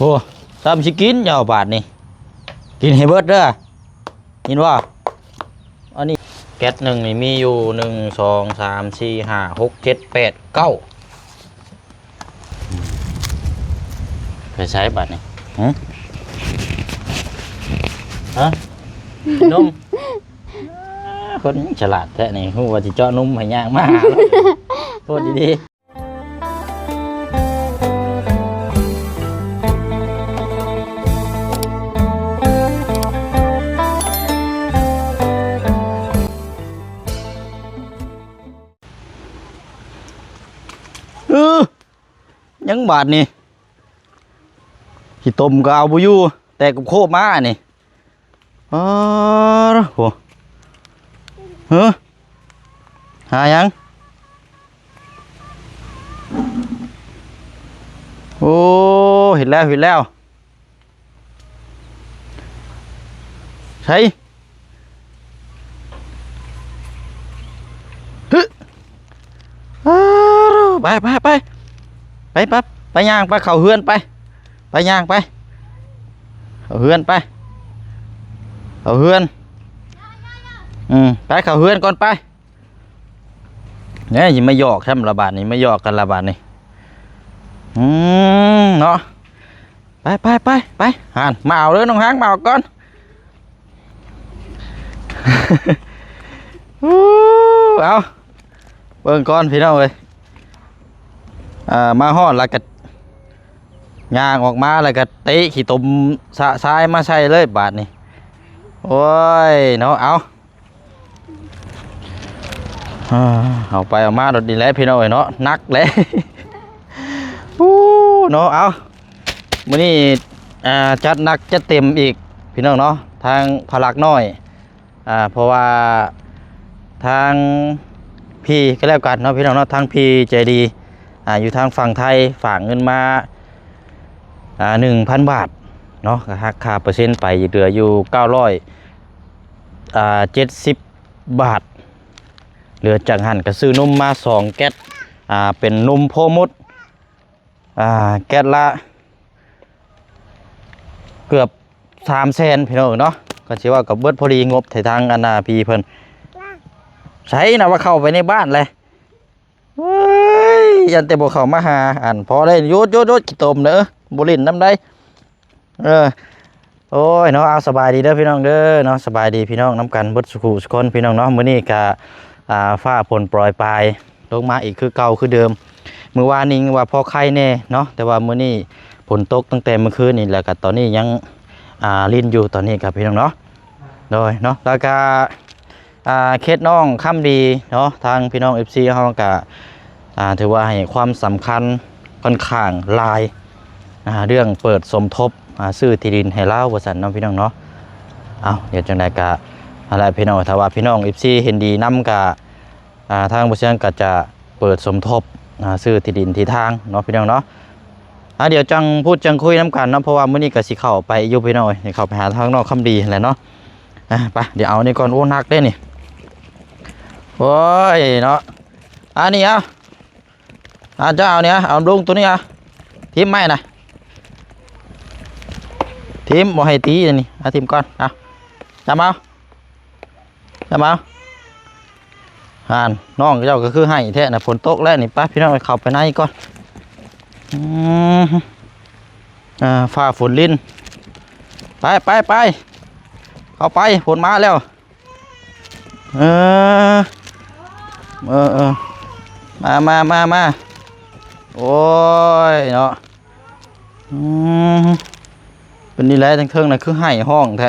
ໂອ້ ຕຳຊິກິນເຈົ້າບາດນີ້ ກິນໃຫ້ເບິດເດີ້ ຍິນບໍ່? ອັນນີ້ແກັດໜຶ່ງນີ້ມີຢູ່ ໜຶ່ງ ສອງ ສາມ ສີ່ ຫ້າ ຫົກ ເຈັດ ແປດ ເກົ້າ ໄປໃສບາດນີ້? ຫຶ? ຮະ? ກິນນົມ? ຄົນສະຫຼາດແທ້ນີ້ ຮູ້ວ່າຊິເຈາະນົມໃຫ້ຍ່າງມາຫາໂລດ ໂພດດີໆ. ເອີ ຍັງບາດນີ້ ຂີ້ຕົມກໍເອົາບໍ່ຢູ່ ແຕກໂຄບມານີ້. ອໍ ໂຫ ເຮີ ຫາຫຍັງ? ໂອ້ ເຫັນແລ້ວ ເຫັນແລ້ວ ໃສ? ຮຶ ອ້າວ ໄປ ໄປ ໄປ ໄປ ໄປ ໄປ ຍ່າງໄປ ເຂົ້າເຮືອນໄປ ໄປ ຍ່າງໄປ ເຂົ້າເຮືອນໄປ ເຂົ້າເຮືອນ ອືມ ໄປເຂົ້າເຮືອນກ່ອນໄປ. ແນ່ ຊິມາຫຍອກຊ້ຳລະບາດນີ້ ມາຫຍອກກັນລະບາດນີ້ ອືມ ເນາະ ໄປ ໄປ ໄປ ໄປ ຫັ້ນ ມາເອົາເດີນ້ອງຮັງ ມາເອົາກ່ອນ. ເອົາ ເບິ່ງກ່ອນພີ່ນ້ອງເອີຍ ອ່າ ມາຮອດແລ້ວກໍຍ່າງອອກມາ ແລ້ວກໍເຕະຂີ້ຕົມສະຊາຍມາໃສ່ເລີຍບາດນີ້ ໂອ້ຍ ເນາະ ເອົາ ອ່າ ເອົາໄປເອົາມາໂດດນີ້ແຫຼະພີ່ນ້ອງເອີຍເນາະ ໜັກແຫຼະ ໂອ້ ເນາະ ເອົາ ມື້ນີ້ ອ່າ ຈັດໜັກຈັດເຕັມອີກພີ່ນ້ອງເນາະ ທາງພະລັກນ້ອຍ ອ່າ ເພາະວ່າທາງພີ່ກໍແລ້ວກັນເນາະພີ່ນ້ອງເນາະ ທາງພີ່ໃຈດີ ອ່າ ຢູ່ທາງຝັ່ງໄທຝາກເງິນມາ ອ່າ ໜຶ່ງພັນບາດເນາະ ກໍຫັກຄ່າເປີເຊັນໄປ ເຫຼືອຢູ່ເກົ້າຮ້ອຍ ອ່າ ເຈັດສິບບາດ ເຫຼືອຈາກຫັ້ນກໍຊື້ນົມມາສອງແກັດ ອ່າ ເປັນນົມໂພມຸດ ອ່າ ແກັດລະເກືອບສາມແສນພີ່ນ້ອງເນາະ ກໍຊິວ່າກໍເບິດພໍດີງົບໃຫ້ທາງອັນນ່າພີ່ເພິ່ນ ໃສນະວ່າເຂົ້າໄປໃນບ້ານແຫຼະ ເອີຍ ຢ້ານແຕ່ບໍ່ເຂົ້າມາຫາ ອັນ ພໍແລ້ວ ຢຸດໆໆ ຂີ້ຕົມເດີ ບໍ່ຫຼິ້ນນຳໃດ. ເອີ ໂອ້ຍເນາະ ເອົາ ສະບາຍດີເດີພີ່ນ້ອງເດີເນາະ ສະບາຍດີພີ່ນ້ອງນຳກັນເບິດສູ່ຜູ້ສູ່ຄົນພີ່ນ້ອງເນາະ ມື້ນີ້ກະ ອ່າ ຟ້າຝົນໂປຣຍປາຍລົງມາອີກຄືເກົ່າຄືເດີມ ມື້ວານນີ້ວ່າພໍໄຄແດ່ເນາະ ແຕ່ວ່າມື້ນີ້ຝົນຕົກຕັ້ງແຕ່ມື້ຄືນນີ້ ແລ້ວກະຕອນນີ້ຍັງ ອ່າ ລິນຢູ່ຕອນນີ້ກະພີ່ນ້ອງເນາະ ໂດຍເນາະ ແລ້ວກະ ອ່າ ເຂດນ້ອງຄຳດີເນາະ ທາງພີ່ນ້ອງເອັຟຊີເຮົາກະ ອ່າ ຖືວ່າໃຫ້ຄວາມສຳຄັນຂ້ອນຂ້າງຫຼາຍ ອ່າ ເລື່ອງເປີດສົມທົບ ອ່າ ຊື້ທີ່ດິນໃຫ້ລາວວ່າຊັ້ນເນາະພີ່ນ້ອງເນາະ ເອົ້າ ດຽວຈັ່ງໃດກະ ຫັ້ນແຫຼະພີ່ນ້ອງ ຖ້າວ່າພີ່ນ້ອງເອັຟຊີເຫັນດີນຳກະ ອ່າ ທາງບໍ່ຊຽງກະຈະເປີດສົມທົບ ອ່າ ຊື້ທີ່ດິນທີ່ທາງເນາະພີ່ນ້ອງເນາະ ອ່າ ດຽວຈັ່ງພູດຈັ່ງຄຸຍນຳກັນເນາະ ເພາະວ່າມື້ນີ້ກະຊິເຂົ້າໄປຢູ່ພີ່ນ້ອງເອີຍ ຊິເຂົ້າໄປຫາທາງນ້ອງຄຳດີຫັ້ນແຫຼະເນາະ ອ່າ ໄປ ດຽວເອົານີ້ກ່ອນ ໂອ້ ໜັກເດ້ນີ້ ໂອ້ຍເນາະ ອັນນີ້ເອົາ ອ່າ ເຈົ້າເອົານີ້ ເອົາລົງໂຕນີ້ ຖິ້ມໄມ້ນະ ຖິ້ມ ບໍ່ໃຫ້ຕີອັນນີ້ ເອົາຖິ້ມກ່ອນ ເອົາ ຈັບເອົາ ຈຳເອົາ ຫັ້ນ ນ້ອງເຈົ້າກໍຄືໄຫ້ແທ້ນະ ຝົນຕົກແລ້ວນີ້ ໄປພີ່ນ້ອງ ເຂົ້າໄປໃນກ່ອນ ອືມ ອ່າ ຟ້າຝົນລິນ ໄປ ໄປ ໄປ ເຂົ້າໄປ ຝົນມາແລ້ວ ເອີ ເອີ ເອີ ມາ ມາ ມາ ມາ ໂອ້ຍເນາະ ອືມ ເປັນນີ້ແຫຼະ ທາງເທິງນະຄືໄຫ້ຮ້ອງແທ້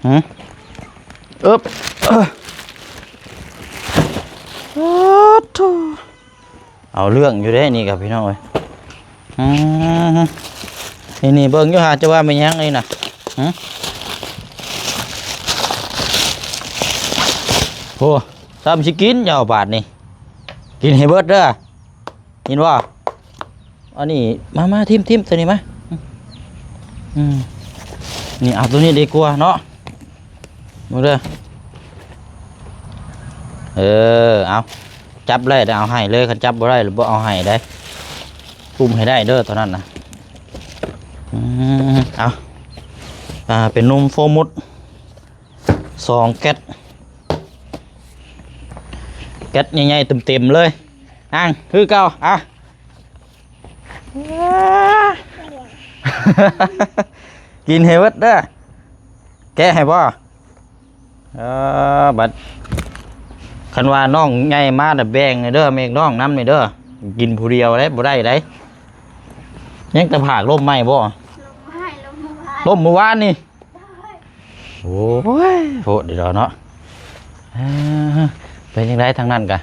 ຫື ເອີບ ໂອ້ໂທ ເອົາເລື່ອງຢູ່ເດ້ນີ້ກໍພີ່ນ້ອງເອີຍ ອືມ ນີ້ໆ ເບິ່ງຢູ່ຫາ ຈະວ່າແມ່ນຫຍັງນີ້ນະ ຫື ໂອ້ ຊ້ຳຊິກິນເຈົ້າບາດນີ້ ກິນໃຫ້ເບິດເດີ້ ຍິນບໍ່? ອັນນີ້ ມາ ມາ ຖິ້ມ ຖິ້ມ ໂຕນີ້ມາ ອືມ ນີ້ ເອົາໂຕນີ້ດີກວ່າເນາະ ເບິ່ງເດີ້ ເອີ ເອົາ ຈັບໄດ້ ເອົາໃຫ້ເລີຍ ຄັນຈັບບໍ່ໄດ້ ບໍ່ເອົາໃຫ້ເດ້ ກຸມໃຫ້ໄດ້ເດີ້ ໂຕນັ້ນນະ ອືມ ເອົາ ອ່າ ເປັນນົມໂຟມຸດ ສອງແກັດ ແກັດໃຫຍ່ໆເຕັມໆເລີຍ. ອ່າງຄືເກົ່າ ອ່ະ ກິນໃຫ້ເບິດເດີ. ແກະໃຫ້ບໍ່? ເອີ ບັດ ຄັນວ່ານ້ອງໃຫຍ່ມານະ ແບ່ງແດ່ເດີ ແມ່ນ້ອງນຳແດ່ເດີ. ກິນຜູ້ດຽວໄດ້ ບໍ່ໄດ້ໃດ. ຍັງແຕ່ຜາກລົມໃໝ່ບໍ່? ລົມໃໝ່ ລົມມື້ວານ ລົມມື້ວານນີ້. ໂອ້ຍ ໂພດເດເນາະ. ເອີ ເປັນຈັ່ງໃດທາງນັ້ນກະ?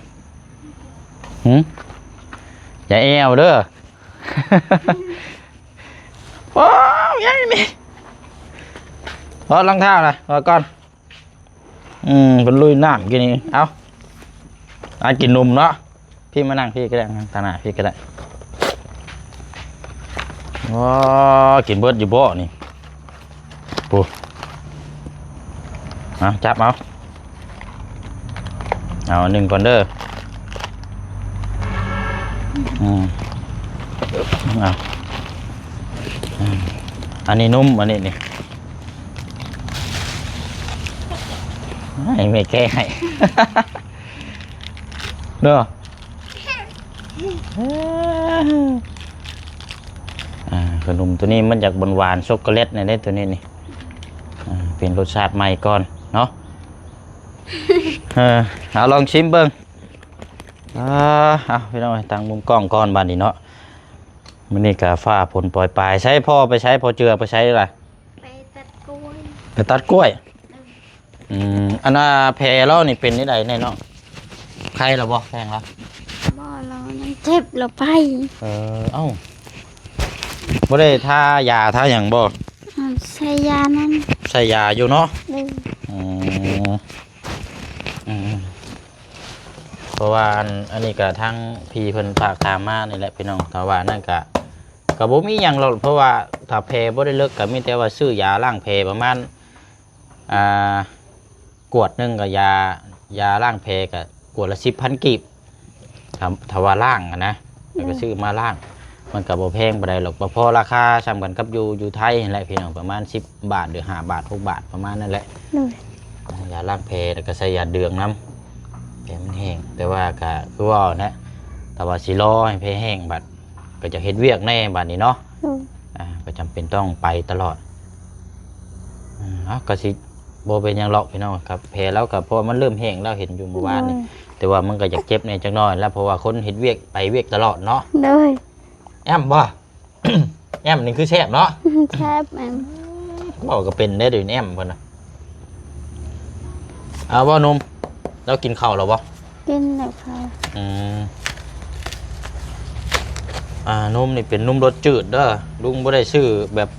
ຫື? ຢ່າແອວເດີ. ໂອ້ຍ ໃຫຍ່ນີ້. ຖອດລອງເທົ້ານະ ຖອດກ່ອນ. ອືມ ເພິ່ນລຸຍນ້ຳກິນນີ້. ເອົາ ອາ ກິນນົມເນາະ. ພີ່ມານັ່ງພີ່ກໍໄດ້ ນັ່ງທາງໜ້າພີ່ກໍໄດ້. ໂອ້ ກິນເບິດຢູ່ບໍ່ນີ້? ໂອ້ ເອົາ ຈັບເອົາ. ເອົາໜຶ່ງກ່ອນເດີ. ອືມ ເອົາ ອືມ ອັນນີ້ນົມ ອັນນີ້ນີ້ ໃຫ້ແມ່ແກະໃຫ້ເດີ. ອ່າ ຂະໜົມຕົວນີ້ມັນຢາກຫວານໆ ຊັອກໂກແລັດແດ່ເດ້ ຕົວນີ້ນີ້. ອ່າ ເປັນລົດຊາດໃໝ່ກ່ອນເນາະ. ເອີ ເອົາລອງຊິມເບິ່ງ. ອ່າ ເອົາ ພີ່ນ້ອງເອີຍ ຕັ້ງມຸມກ້ອງກ່ອນບາດນີ້ເນາະ. ມື້ນີ້ກະຟ້າຝົນປອຍປາຍ. ໃສພໍ່ໄປໃສ? ພໍ່ເຈືອໄປໃສລະ? ໄປຕັດກ້ວຍ. ໄປຕັດກ້ວຍ? ອືມ ອັນນ່າ ແຜລາວນີ້ເປັນຈັ່ງໃດແນ່ນ້ອງ? ໄຄລະບໍ່? ແພງລະ? ບໍ່ ລາວຍັງເຈັບ ລາວໄປ. ເອີ ເອົ້າ ບໍ່ໄດ້ທາຢາທາຫຍັງບໍ່? ອືມ ໃສ່ຢານັ້ນ ໃສ່ຢາຢູ່ເນາະ. ອືມ ອືມ ເພາະວ່າອັນ ອັນນີ້ກະທາງພີ່ເພິ່ນຝາກຖາມມານີ້ແຫຼະພີ່ນ້ອງ. ຖ້າວ່ານັ້ນກະ ກະບໍ່ມີຫຍັງດອກ ເພາະວ່າຖ້າແຜບໍ່ໄດ້ເລິກ ກະມີແຕ່ວ່າຊື້ຢາລ້າງແຜປະມານ ອ່າ ກວດໜຶ່ງກະຢາ ຢາລ້າງແຜກະກວດລະສິບພັນກີບ ຖ້າ ຖ້າວ່າລ້າງຫັ້ນນະ. ແລ້ວກະ ໂດຍ ຊື້ມາລ້າງ ມັນກະບໍ່ແພງປານໃດດອກ ພໍໆລາຄາສ່ຳກັນກັບຢູ່ ຢູ່ໄທຫັ້ນແຫຼະພີ່ນ້ອງ ປະມານສິບບາດ ຫຼື ຫ້າບາດ ຫົກບາດ ປະມານນັ້ນແຫຼະ. ໂດຍ ຢາລ້າງແຜ ແລ້ວກະໃສ່ຢາເດືອງນຳ ແຜມັນແຫ້ງ. ແຕ່ວ່າກະຄືເວົ້າຫັ້ນແຫຼະ ຖ້າວ່າຊິລໍໃຫ້ແຜແຫ້ງ ບັດກະຈະເຮັດວຽກແດ່ບາດນີ້ເນາະ. ໂດຍ ອ່າ ກະຈຳເປັນຕ້ອງໄປຕະຫຼອດ. ອືມ ເອົາ ກະຊິ ບໍ່ເປັນຫຍັງດອກພີ່ນ້ອງຄັບ ແຜລາວກະ ເພາະວ່າມັນເລີ່ມແຫ້ງແລ້ວ ເຫັນຢູ່ມື້ວານນີ້. ໂດຍ ແຕ່ວ່າມັນກະຢາກເຈັບແດ່ຈັກໜ້ອຍລະ ເພາະວ່າຄົນເຮັດວຽກ ໄປວຽກຕະຫຼອດເນາະ. ໂດຍ ແອມບໍ່? ແອມນີ້ຄືແຊບເນາະ. ແຊບແອມ. ເວົ້າກະເປັນເດ້ ດຽວນີ້ແອມເພິ່ນນະ. ເອົາບໍ່ໜຸ່ມ ເຈົ້າກິນເຂົ້າແລ້ວບໍ່? ກິນແລ້ວຄ່ະ. ອືມ ອ່າ ນົມນີ້ເປັນນົມລົດຈືດເດີ ລຸງບໍ່ໄດ້ຊື້ແບບ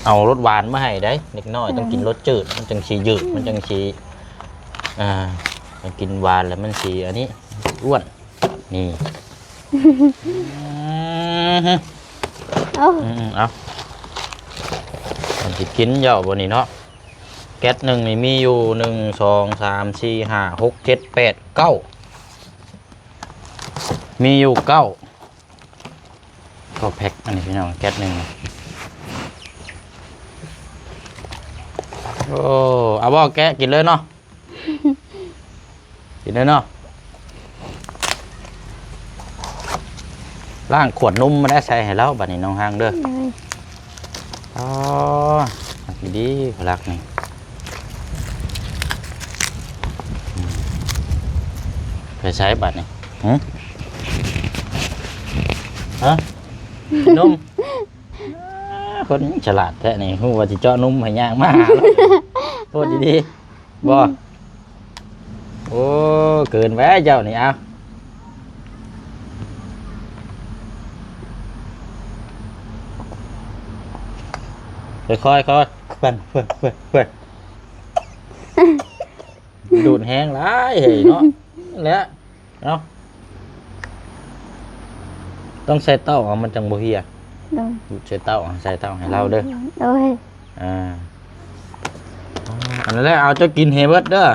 ເອົາລົດຫວານມາໃຫ້ໃດ໋. ເດັກນ້ອຍ ອືມ ຕ້ອງກິນລົດຈືດ ມັນຈັ່ງຊິຍືດ ອືມ ມັນຈັ່ງຊິ ອ່າ ກິນຫວານແລ້ວມັນຊິອັນນີ້ ອ້ວນ. ນີ້ ເອົາ ອືມ ເອົາ ມັນຊິກິນເຈົ້າບໍ່ນີ້ເນາະ. ແກັດໜຶ່ງນີ້ມີຢູ່ ໜຶ່ງ ສອງ ສາມ ສີ່ ຫ້າ ຫົກ ເຈັດ ແປດ ເກົ້າ ມີຢູ່ເກົ້າ ເກົ້າແພັກ. ອັນນີ້ພີ່ນ້ອງ ແກັດໜຶ່ງ ໂອ້ ເອົາບໍ່ ແກະກິນເລີຍເນາະ. ກິນເລີຍເນາະ. ລ້າງຂວດນົມມາແລ້ວ ໃສ່ໃຫ້ລາວບາດນີ້ນ້ອງຮັງເດີ. ໂດຍ ອໍ ຮັກດີໆ ຜູ້ລັກນີ້. ອືມ ໄປໃສບາດນີ້? ຫື? ຮະ? ນົມ? ຄົນສະຫຼາດແທ້ນີ້ ຮູ້ວ່າຊິເຈາະນົມໃຫ້ຍ່າງມາຫາ ໂພດດີໆ. ບໍ່ ອືມ ໂອ້ ເກີນໄປເຈົ້ານີ້. ເອົາ ຄ່ອຍໆ ຄ່ອຍ ເພິ່ນ ເພິ່ນ ເພິ່ນ ເພິ່ນ ດູດແຮງຫຼາຍເຮີ້ຍເນາະ. ນັ້ນແຫຼະ ເອົາ ຕ້ອງໃສ່ເຕົ້າເອົາ ມັນຈັ່ງບໍ່ເຫ່ຍ. ໂດຍ ໃສ່ເຕົ້າ ໃສ່ເຕົ້າໃຫ້ລາວເດີ. ໂດຍ ອ່າ ອັນນັ້ນແຫຼະ ເອົາ ເຈົ້າກິນໃຫ້ເບິດເດີ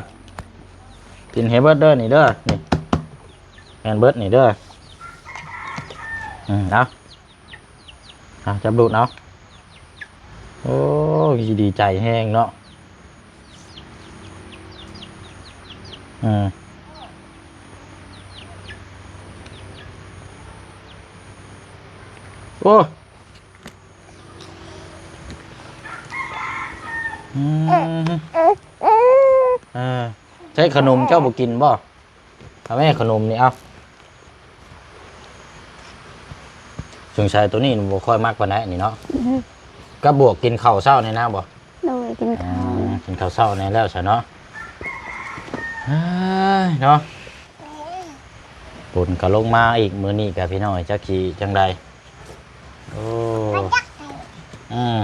ກິນໃຫ້ເບິດເດີ ນີ້ເດີ ນີ້ ແມ່ນເບິດນີ້ເດີ. ອືມ ເອົາ ອ່ະ ຈັບດູດເອົາ. ໂອ້ ຄືຊິດີໃຈແຮງເນາະ. ອືມ ໂອ້ ອືມ ເອີ ໃຊ້ຂະໜົມເຈົ້າບໍ່ກິນບໍ່? ເອົາແມ່ ຂະໜົມນີ້ ເອົາ. ສົງໄສໂຕນີ້ບໍ່ຄ່ອຍມັກປານໃດນີ້ເນາະ. ອືມ ກັບບວກກິນເຂົ້າເຊົ້າແດ່ນະບໍ່? ໂດຍ ກິນເຂົ້າ ອ່າ ກິນເຂົ້າເຊົ້າແດ່ແລ້ວຊະເນາະ. ເອີຍ ເນາະ ຝົນກໍລົງມາອີກມື້ນີ້ກະ ພີ່ນ້ອງ ຈັກຊິຈັ່ງໃດ. ໂອ້ ອືມ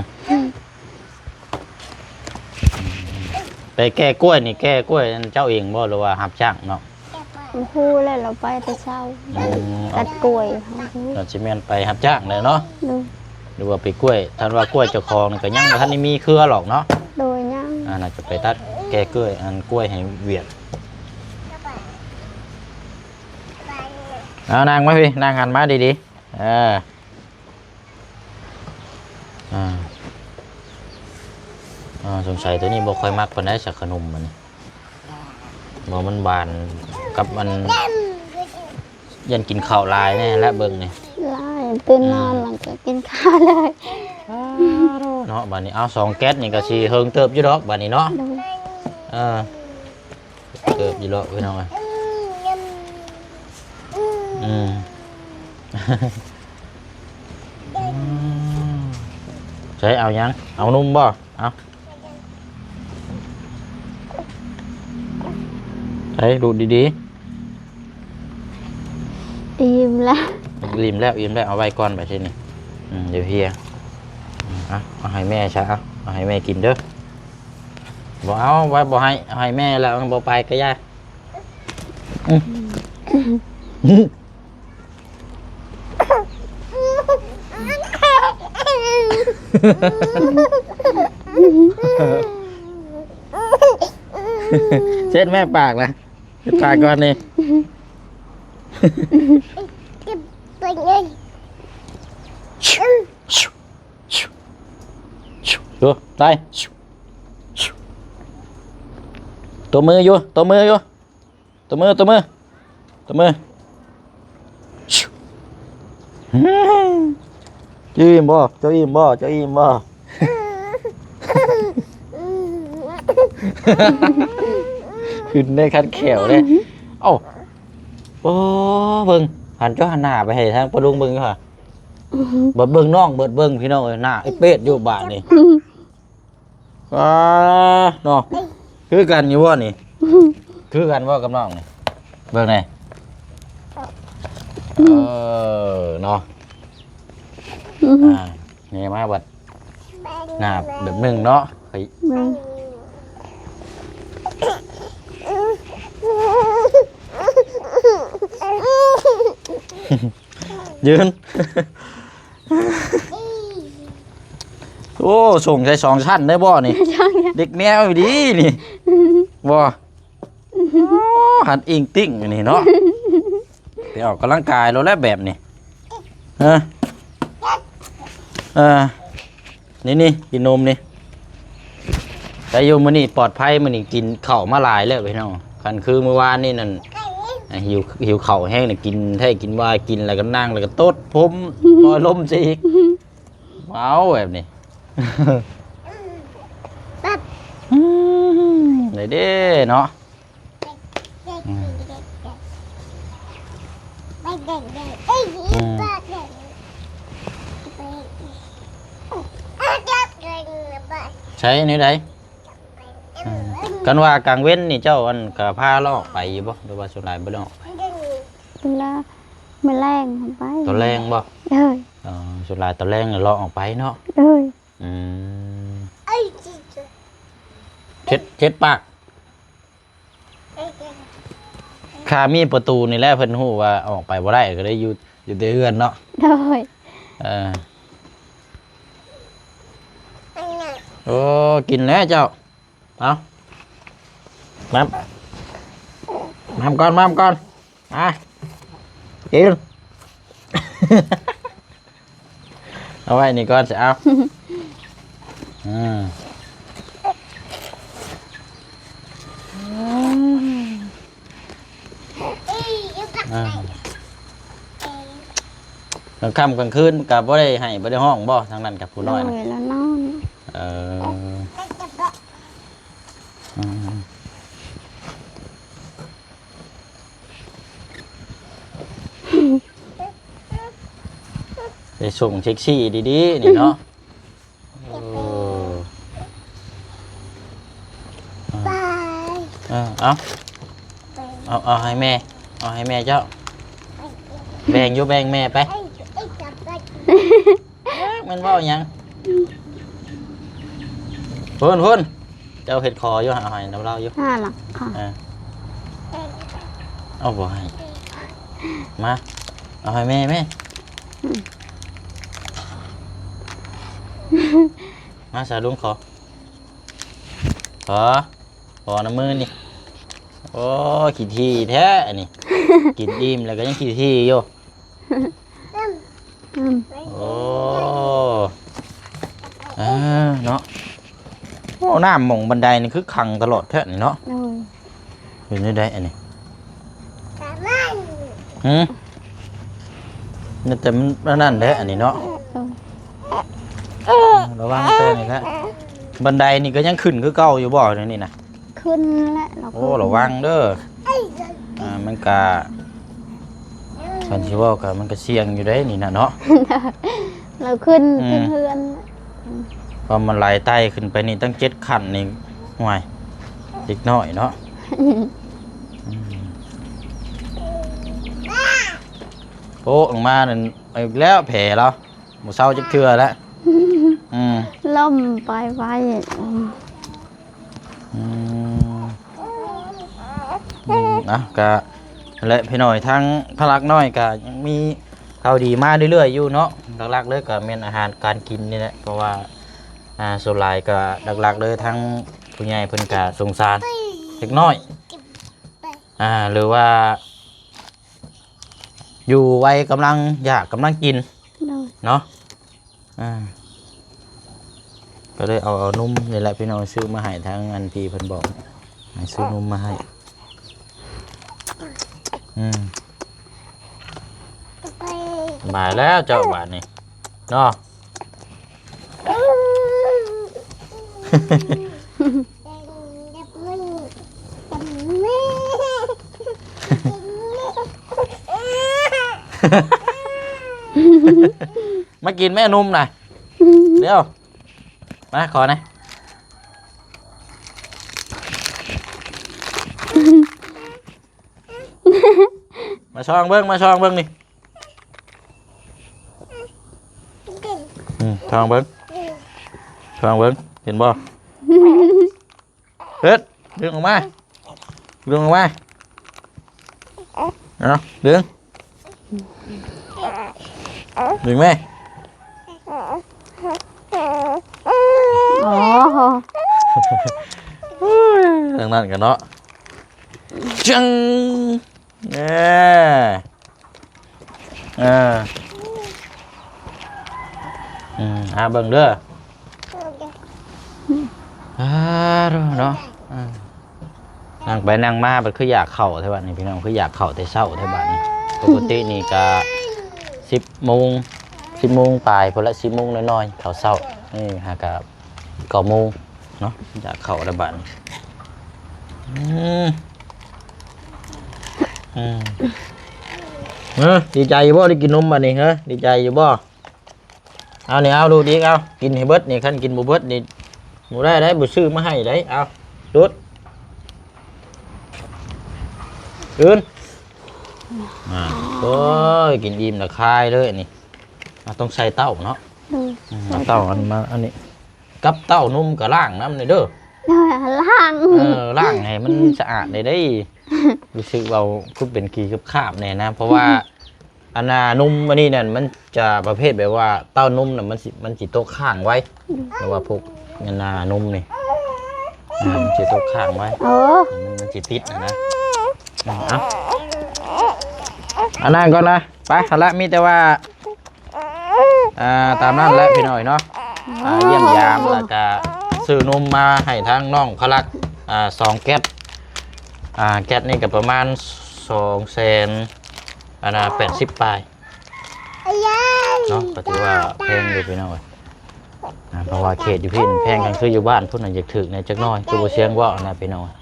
ໄປແກ່ກ້ວຍນີ້ ແກ່ກ້ວຍເຈົ້າເອງບໍ່ ຫຼືວ່າຮັບຈ້າງເນາະ? ຮູ້ແລ້ວ ລາວໄປແຕ່ເຊົ້າ ອືມ ຕັດກ້ວຍ ກໍຊິແມ່ນໄປຮັບຈ້າງແຫຼະເນາະ. ໂດຍ ຫຼືວ່າໄປກ້ວຍ ຄັນວ່າກ້ວຍເຈົ້າຂອງນີ້ກໍຍັງບໍ່ທັນໄດ້ມີເຄືອຫຼອກເນາະ. ໂດຍ ຍັງ ອ່າ ໜ້າຈະໄປຕັດແກ່ກ້ວຍ ອັນ ກ້ວຍໃຫ້ວຽກ. ເອົາ ນັ່ງມາພີ້ ນັ່ງຫັນມາດີໆ ເອີ. ອ່າ ອ່າ ສົງໄສໂຕນີ້ບໍ່ຄ່ອຍມັກປານໃດ ສັກຂະໜົມມັນນີ້ ບໍ່ ມັນຫວານກັບມັນ ຢ້ານກິນເຂົ້າຫຼາຍແນ່ແຫຼະ ເບິ່ງນີ້ ຫຼາຍ ຕື່ນນອນ ອືມ ແລ້ວກໍກິນຂ້າວເລີຍ. ອ້າໂທ້ ເນາະ ບາດນີ້ ເອົາ ສອງແກັດນີ້ກໍຊິເຫິງເຕີບຢູ່ດອກ ບາດນີ້ເນາະ. ໂດຍ ເອີ ເຕີບຢູ່ດອກ ພີ່ນ້ອງເອີຍ. ອືມ ໃຊ້ເອົາຫຍັງ? ເອົານົມບໍ່? ເອົາ ໃຊ້ດູດດີໆ. ອີ່ມແລ້ວ ອີ່ມແລ້ວ ອີ່ມແລ້ວ ເອົາໄວ້ກ່ອນບາດທີນີ້. ອືມ ດຽວເຮຍ. ອືມ ເອົາ ເອົາໃຫ້ແມ່ຊະ ເອົາ ເອົາໃຫ້ແມ່ກິນເດີ. ບໍ່ເອົາ ໄວ້ບໍ່ໃຫ້ ໃຫ້ແມ່ແລ້ວ ບໍ່ໄປກໍຢ່າ. ອືມ ເຊັດແມ່ປາກນະ ເຊັດປາກກ່ອນນີ້. ໂອ້ ໄປ. ຕົບມືຢູ່ ຕົບມືຢູ່ ຕົບມື ຕົບມື ຕົບມື. ອີ່ມບໍ່? ເຈົ້າອີ່ມບໍ່? ເຈົ້າອີ່ມບໍ່? ຂຶ້ນໄດ້ຄັນແຂວເດ້. ເອົ້າ ໂອ້ ເບິ່ງ ຫັນ ເຈົ້າຫັນໜ້າໄປໃຫ້ທາງປ້າລຸງເບິ່ງຢູ່ຫະ. ບັດເບິ່ງນ້ອງ ບັດເບິ່ງພີ່ນ້ອງເອີຍ ໜ້າອີເປດຢູ່ບາດນີ້. ອາ ເນາະ ຄືກັນຢູ່ບໍ່ນີ້? ຄືກັນບໍ່ກັບນ້ອງນີ້? ເບິ່ງແດ່. ເອີ ເນາະ ອື ອ່າ ນີ້ມາບັດໜ້າແບບໜຶ່ງເນາະ. ເບິ່ງ ຢືນ. ໂອ້ ສົ່ງໃສ່ສອງຊັ້ນໄດ້ບໍ່ນີ້? ເດັກແນວອີ່ຫຼີນີ້ ບໍ່? ໂອ້ ຫັນອີງຕິ່ງນີ້ເນາະ ໄປອອກກຳລັງກາຍໂລດແລ້ວແບບນີ້. ເອີ ເອີ ນີ້ໆ ກິນນົມນີ້ ໄດ້ຢູ່ ມື້ນີ້ປອດໄພ. ມື້ນີ້ກິນເຂົ້າມາຫຼາຍແລ້ວພີ່ນ້ອງ. ຄັນຄືມື້ວານນີ້ນັ້ນ ຫິວ ຫິວເຂົ້າແຮງນີ້ ກິນແທ້ກິນວ່າ ກິນແລ້ວກໍນັ່ງ ແລ້ວກໍຕົດຜົມ ປ່ອຍລົມຊິອີກ. ເອົາແບບນີ້ ອືມ ໄດ້ເດ້ເນາະ. ອືມ ອືມ ໃຊ້ແນວໃດ? ອືມ ຄັນວ່າກາງເວັນນີ້ເຈົ້າ ອັນ ກະພາລາວອອກໄປຢູ່ບໍ່ ຫຼືວ່າສ່ວນຫຼາຍບໍ່ໄດ້ອອກໄປ? ເວລາມື້ແລງໄປ. ຕອນແລງບໍ່? ເອີ ເອີ ສ່ວນຫຼາຍຕອນແລງລາວອອກໄປເນາະ. ເອີ ອືມ ເຈັດ ເຈັດປາກ. ຖ້າມີປະຕູນີ້ແຫຼະ ເພິ່ນຮູ້ວ່າອອກໄປບໍ່ໄດ້ ກໍໄດ້ຢູ່ ຢູ່ແຕ່ເຮືອນເນາະ. ໂດຍ ເອີ ໂອ້ ກິນແລ້ວເຈົ້າ. ເອົາ ມາ ມາກ່ອນ ມາກ່ອນ. ອ່ະ ກິນ. ເອົາ ເອົາໄວ້ນີ້ກ່ອນ ຊິເອົາ ອືມ ອ່າ ກາງຄ່ຳກາງຄືນກໍບໍ່ໄດ້ໄຫ້ບໍ່ໄດ້ຮ້ອງບໍ່ ທາງນັ້ນກັບຜູ້ນ້ອຍນະ? ໂດຍ ລາວນອນ ເອີ ອືມ ໄດ້ສົ່ງເຊັກຊີດີໆ ນີ້ເນາະ. ເອີ ເອີ ເອົາ ເອົາ ເອົາໃຫ້ແມ່ ເອົາໃຫ້ແມ່ເຈົ້າ ແບ່ງຢູ່ ແບ່ງແມ່ໄປ. ມັນເວົ້າຫຍັງ? ພຸ້ນ ພຸ້ນ ເຈົ້າເຮັດຂໍຢູ່ ຫາໃຫ້ນຳລາວຢູ່ ຫ້າຫຼັກຄ່ະ. ເອີ ເອົາບໍ່ໃຫ້ ມາ ເອົາໃຫ້ແມ່ ແມ່ ອືມ ມາ ສາລຸງຂໍ ຂໍ ຂໍນຳມືນີ້. ໂອ້ ຂີ້ຖີ່ແທ້ອັນນີ້ ກິນອີ່ມແລ້ວກໍຍັງຂີ້ຖີ່ຢູ່. ອືມ ໂອ້ ເອີ ເນາະ. ໂອ້ ນ້ຳໝ່ອງບັນໄດນີ້ຄືຂັງຕະຫຼອດແທ້ນີ້ເນາະ. ໂດຍ ເປັນໄດ້ອັນນີ້ ຫື? ມີແຕ່ມັນອັນນັ້ນແຫຼະອັນນີ້ເນາະ. ເອີ ລະວັງແຕ່ນີ້ແຫຼະ. ບັນໄດນີ້ກໍຍັງຂຶ້ນຄືເກົ່າຢູ່ບໍ່ ແນວນີ້ນະ? ຂຶ້ນແຫຼະ ລາວ ໂອ້ ຂຶ້ນ ລະວັງເດີ ອ່າ ມັນກະ ຄັນຊິເວົ້າກະມັນກະສ່ຽງຢູ່ເດ້ນີ້ນະເນາະ. ລາວຂຶ້ນ ອືມ ຂຶ້ນເຮືອນ ເພາະມັນໄຫຼໄຕ່ຂຶ້ນໄປນີ້ຕັ້ງເຈັດຂັ້ນນີ້ ໂອ້ຍ ເດັກນ້ອຍເນາະ. ອືມ ໂອ້ ອອກມານັ້ນ ເອົາອີກແລ້ວແຜລາວ ບໍ່ເຊົາຈັກເທື່ອແລ້ວ. ອືມ ລົມໄປໄວ. ອືມ ອືມ ອືມ ອ່ະ ກະ ແລະ ພີ່ນ້ອງ ທາງພະລັກນ້ອຍກະຍັງມີຂ່າວດີມາເລື້ອຍໆຢູ່ເນາະ. ຫຼັກໆເລີຍກະແມ່ນອາຫານການກິນນີ້ແຫຼະ ເພາະວ່າ ອ່າ ສ່ວນຫຼາຍກະຫຼັກໆເລີຍ ທາງຜູ້ໃຫຍ່ເພິ່ນກະສົງສານເດັກນ້ອຍ ອ່າ ຫຼືວ່າ ຢູ່ໄວກຳລັງຢາກກຳລັງກິນ ໂດຍ ເນາະ. ອ່າ ກໍເລີຍເອົາ ເອົານົມນີ້ແຫຼະພີ່ນ້ອງ ຊື້ມາໃຫ້ ທາງອັນພີ່ເພິ່ນບອກໃຫ້ຊື້ນົມມາໃຫ້. ອືມ ສະບາຍແລ້ວເຈົ້າບາດນີ້ເນາະ. ມາກິນແມ່ນົມນະ ເດວ ມາຂໍແດ່. ມາຊ່ອງເບິ່ງ ມາຊ່ອງເບິ່ງນີ້. ອືມ ຊ່ອງເບິ່ງ ຊ່ອງເບິ່ງ ເຫັນບໍ່? ເຮັດ ດຶງອອກມາ ດຶງອອກມາ ເອົາ ດຶງ ດຶງແມ່. ອໍ ເອີ ທາງນັ້ນກັນເນາະ ຈັ່ງ ເອີ ເອີ ອືມ ຫາເບິ່ງເດີ ອ່າ ເນາະ ອ່າ ນັ່ງໄປນັ່ງມາ ມັນຄືຢາກເຂົ້າແທ້ບາດນີ້ ພີ່ນ້ອງ ຄືຢາກເຂົ້າແຕ່ເຊົ້າແທ້ບາດນີ້. ປົກກະຕິນີ້ກະສິບໂມງ ສິບໂມງປາຍພຸ້ນລະ ສິບໂມງໜ້ອຍໆ ເຂົ້າເຊົ້າ. ນີ້ຫາກະເກົ້າໂມງເນາະ ຢາກເຂົ້າແລ້ວບາດນີ້. ອືມ ອືມ ເອີ ດີໃຈຢູ່ບໍ່ ໄດ້ກິນນົມບາດນີ້ ເອີ ດີໃຈຢູ່ບໍ່? ເອົານີ້ ເອົາດູດອີກ ເອົາ ກິນໃຫ້ເບິດນີ້ ຄັນກິນບໍ່ເບິດນີ້ ບໍ່ໄດ້ໄດ໋ ບໍ່ຊື້ມາໃຫ້ໄດ໋. ເອົາ ດູດ ອື່ນ ອ່າ ໂອ້ຍ ກິນອີ່ມລະຄາຍເລີຍອັນນີ້. ອ່າ ຕ້ອງໃສ່ເຕົ້າເນາະ. ໂດຍ ອືມ ໃສ່ເຕົ້າ ເອົາເຕົ້າອັນມາ ອັນນີ້ ກັບເຕົ້ານົມກໍລ້າງນຳແດ່ເດີ. ໂດຍ ລ້າງ ເອີ ລ້າງໃຫ້ມັນສະອາດແດ່ເດ້. ຮູ້ສຶກວ່າຄືເປັນຂີ້ຄາບໆແດ່ນະ ເພາະວ່າ ອັນນ່າ ນົມອັນນີ້ນັ້ນ ມັນຈະປະເພດແບບວ່າເຕົ້ານົມນະ ມັນຊິ ມັນຊິຕົກຄ້າງໄວ ອືມ ຫຼືວ່າພວກອັນນ່າ ນົມນີ້ ອ່າ ມັນຊິຕົກຄ້າງໄວ. ໂອ້ ມັນ ມັນຊິຕິດນະ ອືມ ເອົາ ອັນນັ້ນກ່ອນນະ ໄປ ຫັ້ນລະ ມີແຕ່ວ່າ ອ່າ ຕາມນັ້ນແຫຼະພີ່ນ້ອງເນາະ ອ່າ ຢ້ຽມຢາມ ແລ້ວກະຊື້ນົມມາໃຫ້ທາງນ້ອງພະລັກ ອ່າ ສອງແກັດ ອ່າ ແກັດນີ້ກະປະມານສອງແສນ ອັນນ່າ ແປດສິບປາຍເນາະ ກະຖືວ່າແພງຢູ່ພີ່ນ້ອງເອີຍ ອ່າ ເພາະວ່າເຂດຢູ່ພີ້ແພງ ຄັນຄືຢູ່ບ້ານພຸ້ນນະຢາກຖືກແດ່ຈັກໜ້ອຍ ຄືບໍ່ສຽງເວົ້ານະພີ່ນ້ອງ ອ່າ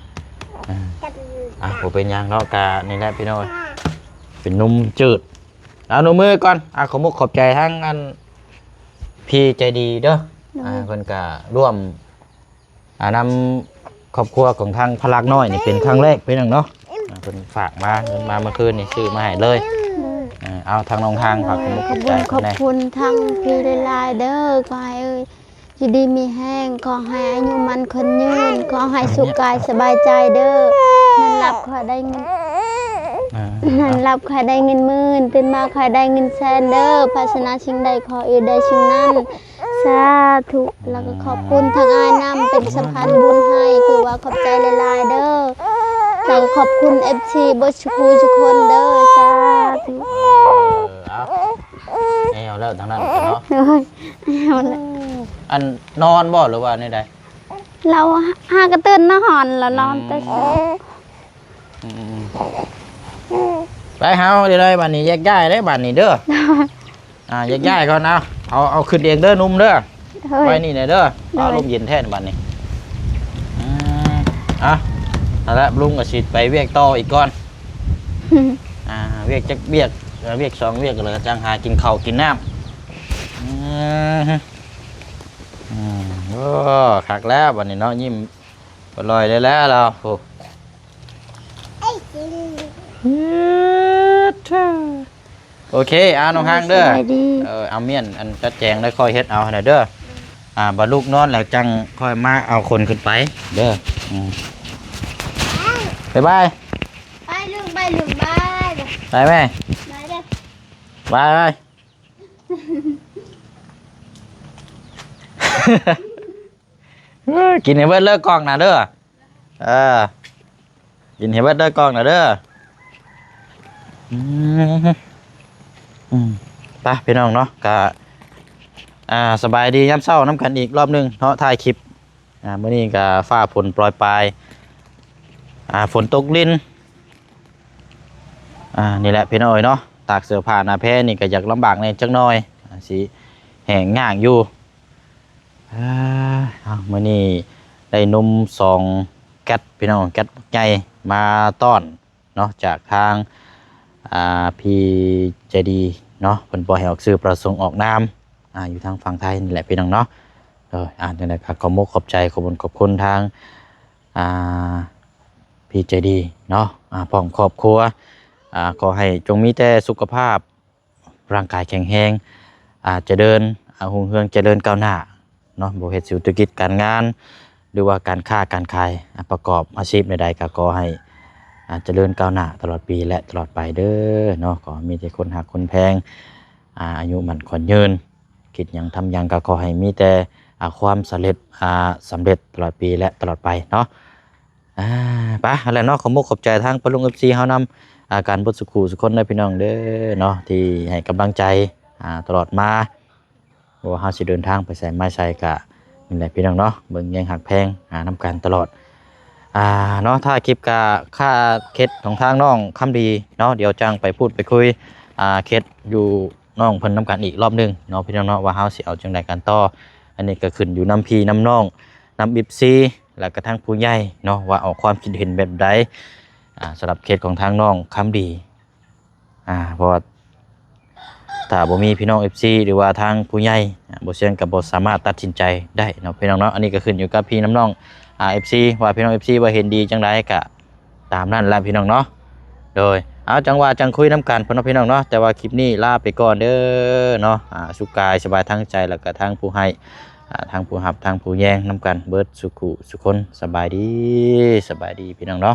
ອ່າ ບໍ່ເປັນຫຍັງເນາະ ກະນີ້ແຫຼະພີ່ນ້ອງ ເປັນນົມຈືດ ເອົານົມມືກ່ອນ ອ່າ ຂອບອົກຂອບໃຈທາງອັນ ພີ່ໃຈດີເດີ ໂດຍ ອ່າ ເພິ່ນກະຮ່ວມ ອ່າ ນຳຄອບຄົວຂອງທາງພະລັກນ້ອຍນີ້ເປັນຄັ້ງແລກພີ່ນ້ອງເນາະ ອ່າ ເພິ່ນຝາກມາ ເງິນມາເມື່ອຄືນນີ້ ຊື້ມາໃຫ້ເລີຍ ໂດຍ ເອີ ເອົາທາງນ້ອງຮາງ ຝາກຂອບອົກຂອບໃຈ ຂອບຄຸນທາງພີ່ຫຼາຍໆເດີ ຂໍໃຫ້ຢູ່ດີມີແຮງ ຂໍໃຫ້ອາຍຸໝັ້ນຂວັນຍືນ ຂໍໃຫ້ສຸກກາຍສະບາຍໃຈເດີ ນອນຫຼັບຂໍໃຫ້ໄດ້ເງິນ ອ່າ ນອນຫຼັບຂໍໃຫ້ໄດ້ເງິນໝື່ນ ຕື່ນມາຂໍໃຫ້ໄດ້ເງິນແສນເດີ ປາດຖະໜາສິ່ງໃດຂໍອີກໄດ້ສິ່ງນັ້ນ ສາທຸ ແລ້ວກໍຂອບຄຸນທາງອ້າຍນຳ ເປັນສະພານບຸນໃຫ້ ຖືວ່າຂອບໃຈຫຼາຍໆເດີ ແລ້ວກໍຂອບຄຸນເອັຟຊີເບິດສຸຄູ່ສຸຄົນເດີ ສາທຸ ເອີ ເອົາ ແອວແລ້ວທາງນັ້ນເນາະ ໂດຍ ແອວແລ້ວ ອັນນອນບໍ່ ຫຼືວ່າແນວໃດ? ລາວຫາກະຕື່ນນອນ ລາວນອນແຕ່ເຊົ້າ ອືມ ອືມ ໄປເຮົາເດີ ບາດນີ້ແຍກຍ້າຍເດີ ບາດນີ້ເດີ ອ່າ ແຍກຍ້າຍກ່ອນ ເອົາ ເອົາ ເອົາຂຶ້ນເອງເດີ ນຸ່ມເດີ ໂດຍ ໄວ້ນີ້ແດ່ເດີ ໂດຍ ອ່າ ລົມເຢັນແທ້ບາດນີ້ ອືມ ອ່ະ ນັ້ນແຫຼະ ລຸງກໍຊິໄປວຽກຕໍ່ອີກກ່ອນ ອ່າ ວຽກຈັກວຽກ ເອີ ວຽກສອງວຽກ ແລ້ວກໍຈັ່ງຫາກິນເຂົ້າກິນນ້ຳ ອືມ ອືມ ໂອ້ ຄັກແລ້ວບາດນີ້ເນາະ ຍິ້ມ ບໍ່ລອຍໄດ້ແລ້ວລາວ ໂອ້ ໂອເຄ ອ່າ ນ້ອງຮັງເດີ ສະບາຍດີ ເອີ ເອົາມ້ຽນອັນຈັດແຈງແລ້ວຄ່ອຍເຮັດເອົາຫັ້ນນະເດີ ອ່າ ບາດລູກນອນແລ້ວຈັ່ງຄ່ອຍມາເອົາຄົນຂຶ້ນໄປເດີ ອືມ ບາຍບາຍ ໄປລຸງ ໄປລຸງ ບາຍ ໄປແມ່ ບາຍເດີ ບາຍ ບາຍ ເອີ ກິນໃຫ້ເບິດເລີຍກ່ອງນະເດີ ເອີ ກິນໃຫ້ເບິດເດີກ່ອງນະເດີ ອືມ ອືມ ໄປພີ່ນ້ອງເນາະ ກະ ອ່າ ສະບາຍດີຍາມເຊົ້ານຳກັນອີກລອບໜຶ່ງເນາະ ທ້າຍຄລິບ ອ່າ ມື້ນີ້ກະຟ້າຝົນໂປຣຍປາຍ ອ່າ ຝົນຕົກລິນ ອ່າ ນີ້ແຫຼະພີ່ນ້ອງເອີຍເນາະ ຕາກເສື້ອຜ້າໜ້າແພນີ້ກະຢາກລຳບາກແດ່ຈັກໜ້ອຍ ອ່າ ຊິແຫ້ງຍາກຢູ່ ອ່າ ເອົາ ມື້ນີ້ໄດ້ນົມສອງແກັດພີ່ນ້ອງ ແກັດບັກໃຫຍ່ມາຕ້ອນເນາະ ຈາກທາງ ອ່າ ພີ່ໃຈດີເນາະ ເພິ່ນບໍ່ໃຫ້ອອກຊື່ປະສົງອອກນາມ ອ່າ ຢູ່ທາງຝັ່ງໄທນີ້ແຫຼະພີ່ນ້ອງເນາະ ເອີ ອ່າ ຈັ່ງໃດກໍຂອບອົກຂອບໃຈ ຂອບຄຸນ ຂອບຄຸນທາງ ອ່າ ພີ່ໃຈດີເນາະ ອ່າ ພ້ອມຄອບຄົວ ອ່າ ຂໍໃຫ້ຈົ່ງມີແຕ່ສຸຂະພາບ ຮ່າງກາຍແຂງແຮງ ອ່າ ຈະເລີນ ອ່າ ຮຸ່ງເຮືອງ ຈະເລີນກ້າວໜ້າເນາະ ບໍ່ເຮັດທຸລະກິດການງານ ຫຼືວ່າການຄ້າການຂາຍ ອ່າ ປະກອບອາຊີບໃດໆ ກໍຂໍໃຫ້ ອ່າ ຈະເລີນກ້າວໜ້າຕະຫຼອດປີ ແລະ ຕະຫຼອດໄປເດີເນາະ ຂໍໃຫ້ມີແຕ່ຄົນຮັກຄົນແພງ ອ່າ ອາຍຸໝັ້ນຂວັນຍືນ ຄິດຫຍັງທຳຫຍັງກໍຂໍໃຫ້ມີແຕ່ ອ່າ ຄວາມສຳເລັດ ອ່າ ສຳເລັດຕະຫຼອດປີ ແລະ ຕະຫຼອດໄປເນາະ. ອ່າ ໄປ ຫັ້ນແຫຼະເນາະ ຂອບອົກຂອບໃຈທາງປ້າລຸງ ເອັຟຊີ ເຮົານຳ ອ່າ ກັນເບິດສຸຂູສຸຄົນເດີພີ່ນ້ອງເດີເນາະ ທີ່ໃຫ້ກຳລັງໃຈ ອ່າ ຕະຫຼອດມາ ບໍ່ວ່າເຮົາຊິເດີນທາງໄປໃສມາໃສກະ ນີ້ແຫຼະພີ່ນ້ອງເນາະ ເບິ່ງແຍງຮັກແພງ ອ່າ ນຳກັນຕະຫຼອດ ອ່າ ເນາະ. ທ້າຍຄລິບກະຄາເຄັດຂອງທາງນ້ອງຄຳດີເນາະ ດຽວຈັ່ງໄປພູດໄປຄຸຍ ອ່າ ເຄັດຢູ່ນ້ອງເພິ່ນນຳກັນອີກລອບໜຶ່ງເນາະ ພີ່ນ້ອງເນາະ ວ່າເຮົາຊິເອົາຈັ່ງໃດກັນຕໍ່. ອັນນີ້ກະຂຶ້ນຢູ່ນຳພີ່ນຳນ້ອງ ນຳ ເອັຟຊີ ແລ້ວກະທາງຜູ້ໃຫຍ່ເນາະ ວ່າອອກຄວາມຄິດເຫັນແບບໃດ ອ່າ ສຳລັບເຄັດຂອງທາງນ້ອງຄຳດີ ອ່າ ເພາະວ່າຖ້າບໍ່ມີພີ່ນ້ອງ ເອັຟຊີ ຫຼືວ່າທາງຜູ້ໃຫຍ່ ອ່າ ບໍ່ສ່ຽງກະບໍ່ສາມາດຕັດສິນໃຈໄດ້ເນາະ ພີ່ນ້ອງເນາະ. ອັນນີ້ກະຂຶ້ນຢູ່ກັບພີ່ນຳນ້ອງ ອ່າ ເອັຟຊີ ວ່າພີ່ນ້ອງ ເອັຟຊີ ວ່າເຫັນດີຈັ່ງໃດກະຕາມນັ້ນແຫຼະ ພີ່ນ້ອງເນາະ. ໂດຍ ເອົາ ຈັ່ງວ່າຈັ່ງຄຸຍນຳກັນເນາະ ພີ່ນ້ອງເນາະ. ແຕ່ວ່າຄລິບນີ້ລາໄປກ່ອນເດີເນາະ ອ່າ ສຸກກາຍສະບາຍທັງໃຈ ແລ້ວກະທັງຜູ້ໃຫ້ ອ່າ ທັງຜູ້ຮັບ ທັງຜູ້ແຍງນຳກັນເບິດສຸຂູສຸຄົນ. ສະບາຍດີ ສະບາຍດີ ພີ່ນ້ອງເນາະ.